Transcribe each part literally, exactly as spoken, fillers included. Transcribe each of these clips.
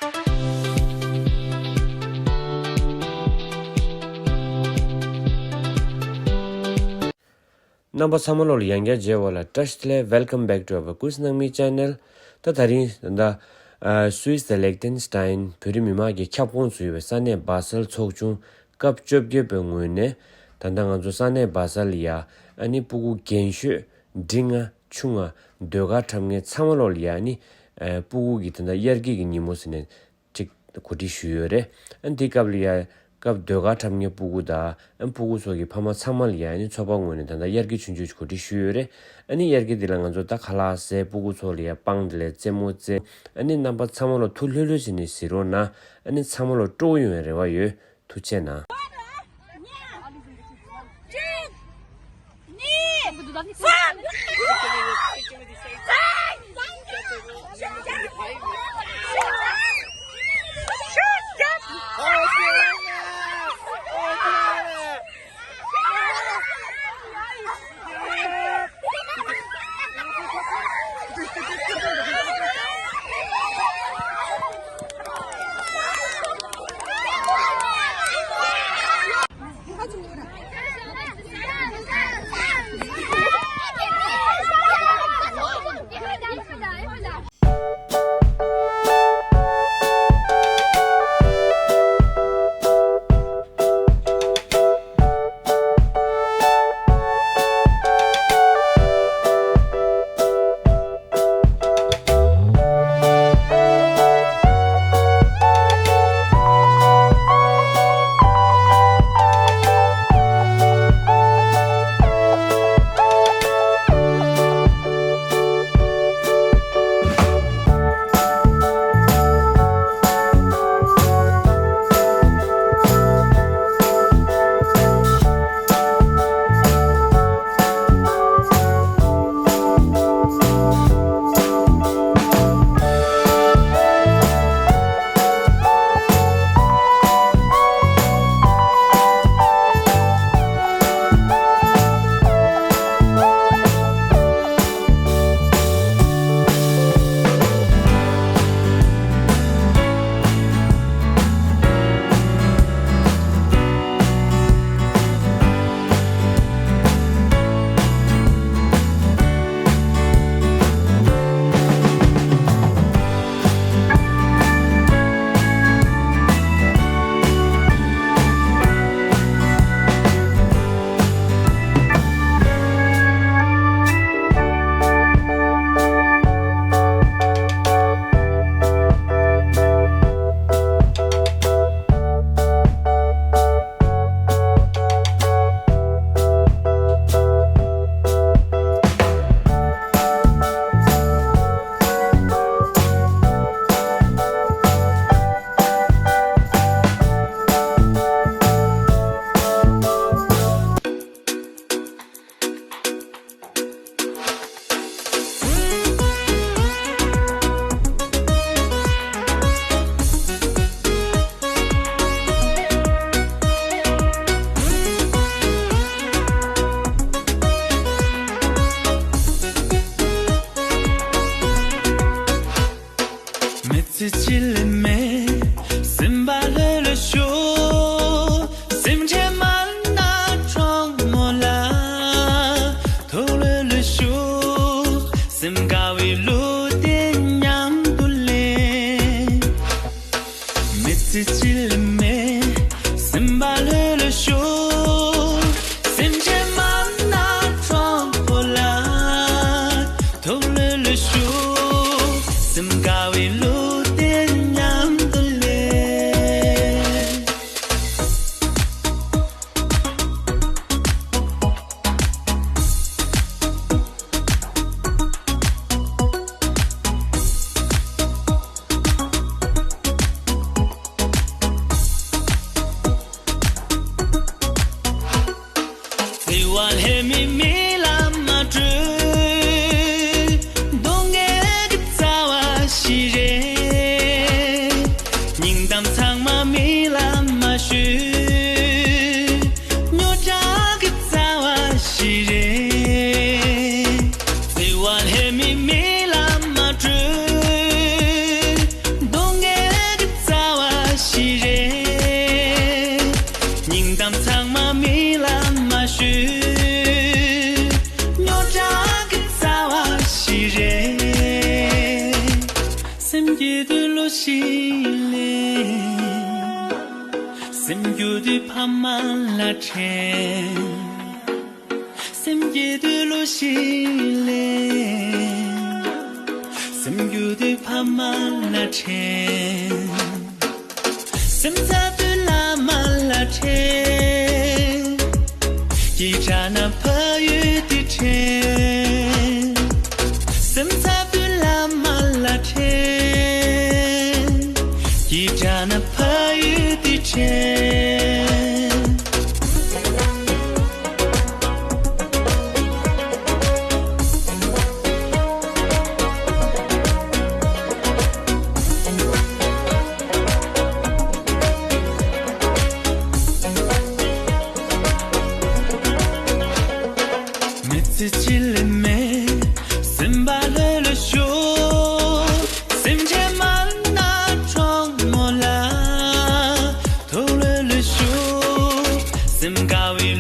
རྣམ་པ་ཚང་མ་ལོག་ལ་ཡང་བསྐྱར་མཇལ་བ་ལ་བཀྲ་ཤིས་བདེ་ལེགས། Welcome back to our Quiz Nangmi channel. ད་དེ་རིང་ད་ལྟ་སུའིས་དང་ལེག་ཏེན་སི་ཏན་བོད་རིགས་མི་མང་གི་ཁྱབ་ཁོངས་སུ་ཡོད་པའི་ས་གནས་སྦ་སལ་ཚོགས་ཆུང་སྐབས་བཅོ་བརྒྱད་པའི་ངོས་ནས་ད་ལྟ་ང་ཚོ་ས་གནས་སྦ་སལ་ལ་ཡ་ཨ་ནི་སྤུ་གུ་རྒན་ཤོས་འབྲིང་ང་ཆུང་ང་ཟློས་གར་འཁྲབ་མཁན་ཚང་མ་ལོག་ལ་ཡ་ཨ་ནི་སྤུ་གུ་གི་ད་ལྟ་དབྱར་སྐྱིད་ཀྱི་ཉིན་མོ་ཟེར་ནས་ཅིག་གོ་སྒྲིག་ཞུས་ཡོད་རེད། ཨ་འདི་སྐབས་ལ་ཡ་སྐབས་ཟློས་གར་འཁྲབ་མཁན་སྤུ་གུ་དང་ཨ་སྤུ་གུ་ཚོ་གི་ཕ་མ་ཚང་མ་ལ་ཡ་ཨ་ནི་ཚོགས་པ་ངོས་ནས་ད་ལྟ་དབྱར་སྐྱིད་ཆུང་ཆུང་གོ་སྒྲིག་ཞུས་ཡོད་རེད། ཨ་ནི་དབྱར་སྐྱིད་འདི་ལ་ང་ཚོ་ད་ཁ་ལག་བཟས། སྤུ་གུ་ཚོ་ལ་ཡ་སྤང་བདེ་ལེགས་རྩེད་མོ་རྩེ། ཨ་ནི་རྣམ་པ་ཚང་མ་ལ་ཐུགས་ལྷོད་ལྷོད་བྱས་ནས་གཟིགས་རོགས་གནང་། ཨ་ནི་ཚང་མ་ལ་སྤྲོ་པོ་ཡོང་བའི་རེ་བ་ཡོད། ཐུགས་རྗེ་གནང་། གཅིག་གཉིས། གསུམ། མི་ཚེ་ཕྱི་ལ་མེད། སེམས་པ་ལྷོད་ལྷོད་ཤོག་སེམས་ཅན་མ་ན་གྲོགས་མོ་ལ་ཐུགས་ལྷོད་ལྷོད་ཤོག་སེམས་དགའ་བའི་གླུ་དེ་མཉམ་དུ་ལེན། མི་ཚེ་ཕྱི་ལ་མེད། སེམས་པ་ལྷོད་ལྷོད་ཤོག་སེམས་ཅན་མ་ན་གྲོགས་པོ་ལ་ཐུགས་ལྷོད་ལྷོད་ཤོག་སེམས་དགའ་བའི་གླུ་དེ་མཉམ་དུ་ལེན། ཞིག་ལས། སེམས་སྐྱོ་དུས་ཕ་མ་ལ་དྲན། སེམས་སྐྱིད་དུས་གླུ་ཞིག་ལས། སེམས་སྐྱོ་དུས་ཕ་མ་ལ་དྲན། སེམས་འཚབ་དུས་བླ་མ་ལ་དྲན། སྐྱིད་དྲགས་ན་ཕ་ཡུལ་དེ་དྲན། སེམས་འཚབ་དུས་བླ་མ་ལ་དྲན། སྐྱིད་དྲགས་ན་ཕ་ཡུལ་དེ་དྲན། མི་ཚེ་ཕྱི་ལ་མེད། སེམས་པ་ལྷོད་ལྷོད་ཤོག་སེམས་ཅན་མ་ན་གྲོགས་མོ་ལ། ཐུགས་ལྷོད་ལྷོད་ཤོག་སེམས་དགའ་བའི།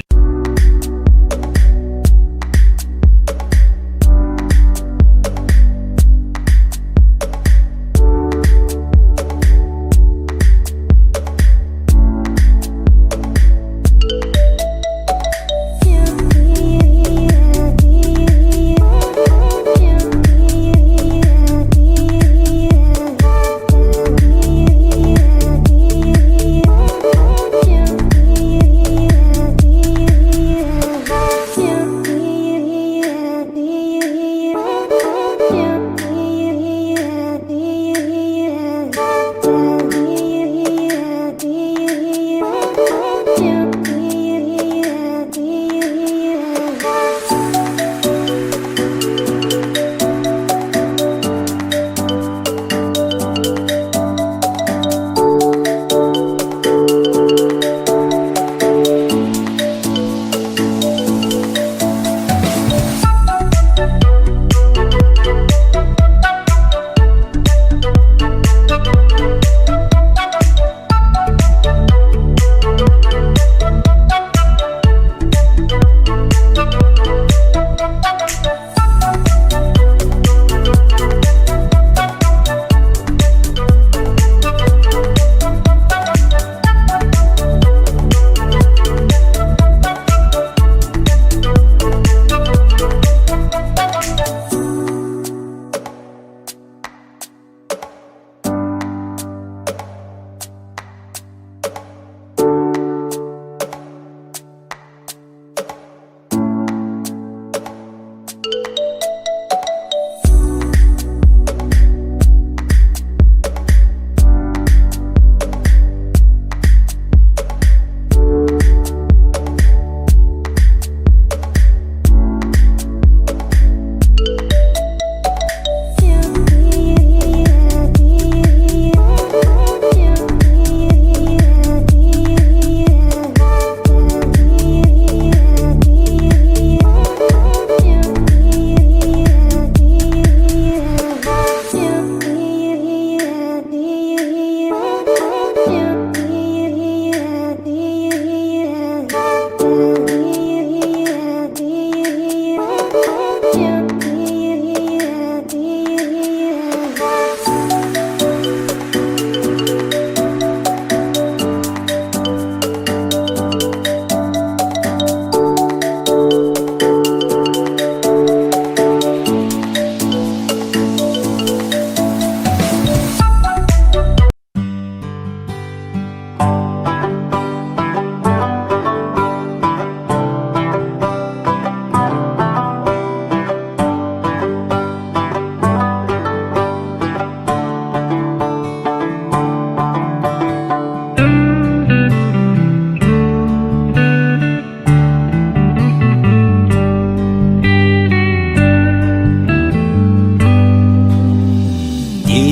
དེ་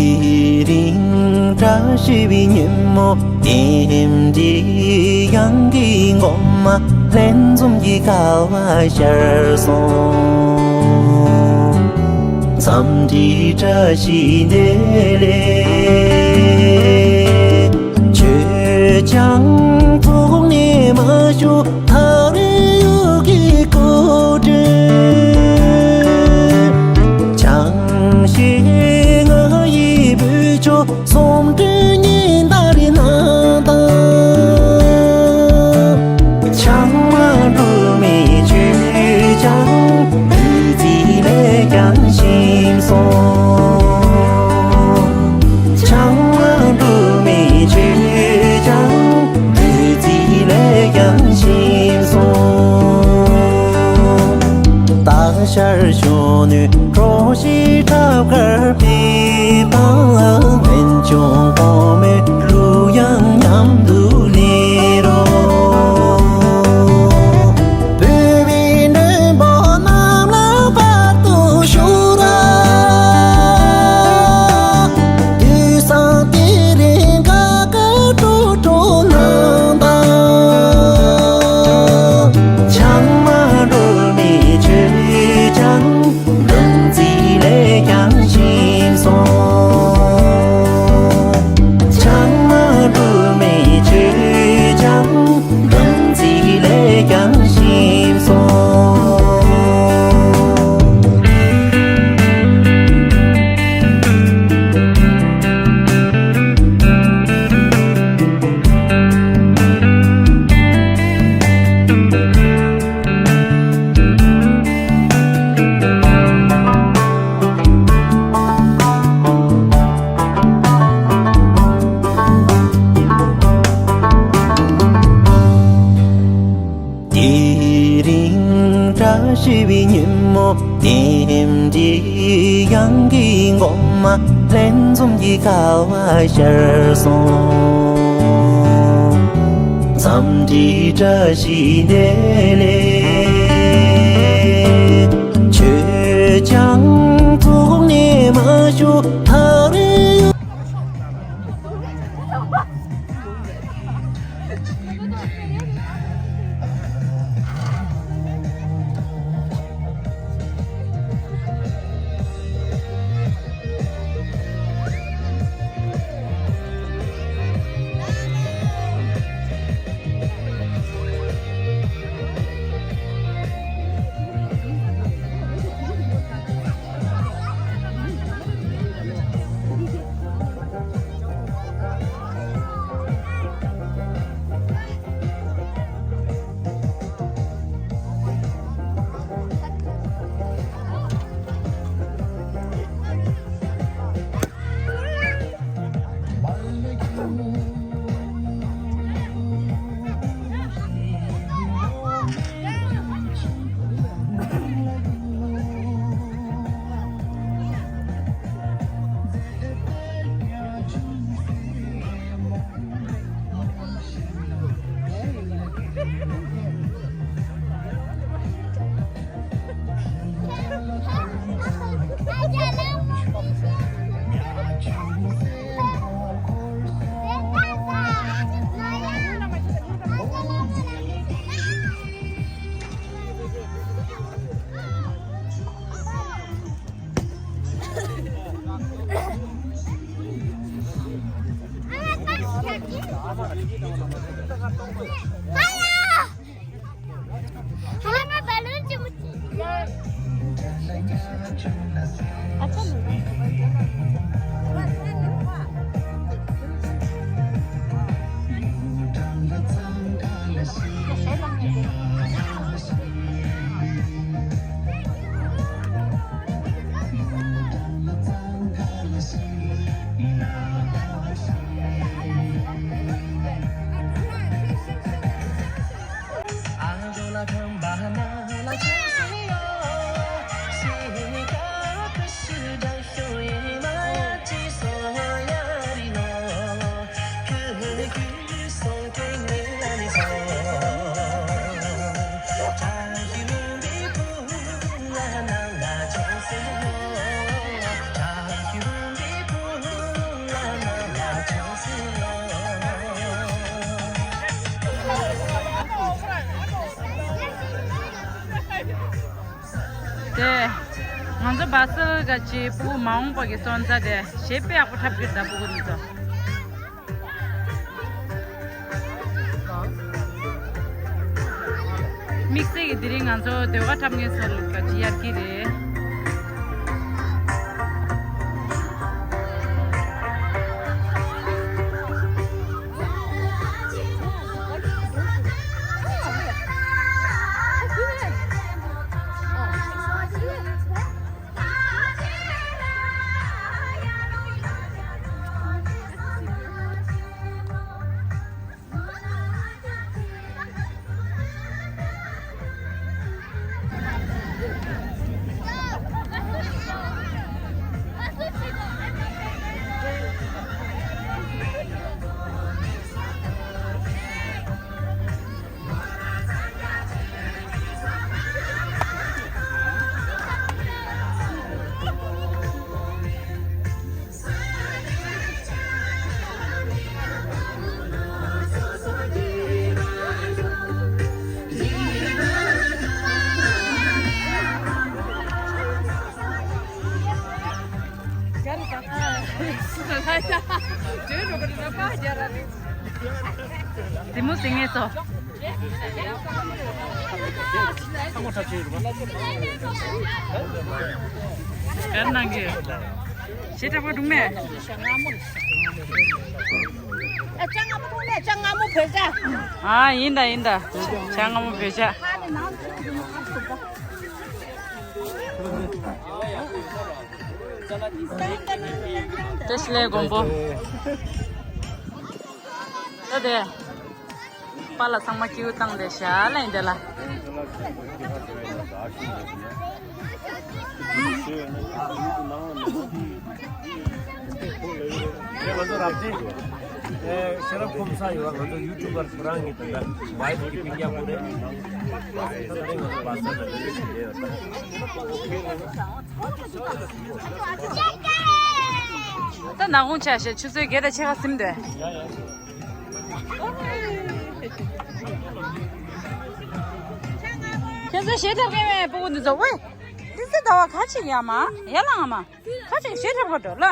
རིང་བཀྲ་ཤིས་པའི་ཉིན་མོ། རྟེན་འབྲེལ་གཡང་གི་མགོ་མ། ལྷན་འཛོམས་ཀྱི་ཀ་བ་ཤར་སོང་། འཚམས་འདྲི་བཀྲ་ཤིས་བདེ་ལེགས། ཁྱོད་ཀྱང་ཐོག་ནས་མ་ཤོར། ཐག་རིང་ཡུལ་གྱི་སྐོར་བྲོ། ཆང་ཞིག་ང་ཡི་བུ་ཆོ་སོང་ སྤྲིན་ཉི་ཟླ་རི་ནང་དང་། ཆང་མ་འགྲོ་མེད་ཆོས་ཀྱང་བདུད་རྩིའི་ལས་ཀྱང་ཞིམ་སོང་། ཆང་མ་འགྲོ་མེད་ཆོས་ཀྱང་བདུད་རྩིའི་ལས་ཀྱང་ཞིམ་སོང་། སྟག་ཤར་གཞོན་ནུའི་གྲོགས་ཤིག་ཁྲབ་དཀར་ཕེབས་དང་། སྨན་ལྗོངས་གོང་མའི་གླུ་དབྱངས་མཉམ་དུ་ལེན་རོགས། བོད་པའི་མགྲོན་པོ་རྣམས་ལ་བར་དུ་བཞུགས་ར། དུས་བཟང་དེ་རིང་དགའ་དགའ་སྤྲོ་སྤྲོ་གནང་དང་། ཆང་མ་འགྲོ་མེད་ཆོས་ཀྱང་། སྦྲང་རྩིའི་ལས་ཀྱང་ཞིམ་སོང་། ཆང་མ་འགྲོ་མེད་ཆོས་ཀྱང་། སྦྲང་རྩིའི་ལས་ཀྱང་ཞིམ་སོང་། དེ་རིང་བཀྲ་ཤིས་པའི་ཉིན་མོ། རྟེན་འབྲེལ་དབྱངས་ཀྱི་མགོ་མ། ལྷན་འཛོམས་ཀྱི་ཁ་བ་ཤར་སོང་། འཚམས་འདྲིའི་བཀྲ་ཤིས་བདེ་ལེགས། ཁྱོད་ཀྱང་ཐུགས་ནས་མ་ཞུ་ཐག་རིང་། དེ། ང་ཚོ་བྷ་སལ་ག་ཅི་ཕྲུ་གུ་མ་འོངས་པ་གི་སོན་རྩ་དེ་ཞེ་དཔེ་ཡག་པོ་འཁྲབ་ཀྱི་རེད་ད་ཕྲུ་གུ་འདི་ཚོ། དམིགས་བསལ་གྱི་དེ་རིང་ང་ཚོ་ཟློས་གར་འཁྲབ་མཁན་ཚོ་ལ་ག་ཅི་ཡར་རྒྱས་རེད། དེ་མོ་ཟིན་ངེས་སོ། གར་ནང་གི་ཞེ་དྲག་པོ་འདུག་མེད། ཨ་ཡིན་ད་ཡིན་ད། ཅ་ང་མོ་བོད་ཇ། བཀྲ་ཤིས་ལྷ་མགོན་པོ། ད་དེ། པཱ་ལགས་ཚང་མ་ཀིའུ་བཏང་སྟེ་ཞལ་ལས་འདི་ལ། ང་ཚོ་རབ་བྱེད། ཤེས་རབ་ཁོམ་ས་ཡོད། ང་ཚོ་ཡུ་ཊུབ་པར་ཁོ་རང་གི་དེ་འདྲ་ཝའིབ་ཀྱི་པིང་ཡག་པོ་རེད། ད་ནག་ཁུང་ཆ་ཤས་ཆུ་ཚོད་བརྒྱད་དང་ཕྱེད་ཀ་ཟིན་དོན། ཁྱེད་ཚོ་ཞེ་དྲག་སྐྱེ་བའི་སྤུ་གུ་འདི་ཚོ་ཝེ། ཏི་སེ་ཟླ་བ་ཁ་ཅིག་ཡ་མ། ཡ་ལ་ང་མ། ཁ་ཅིག་ཞེ་དྲག་པོ་འགྲོ་ལ།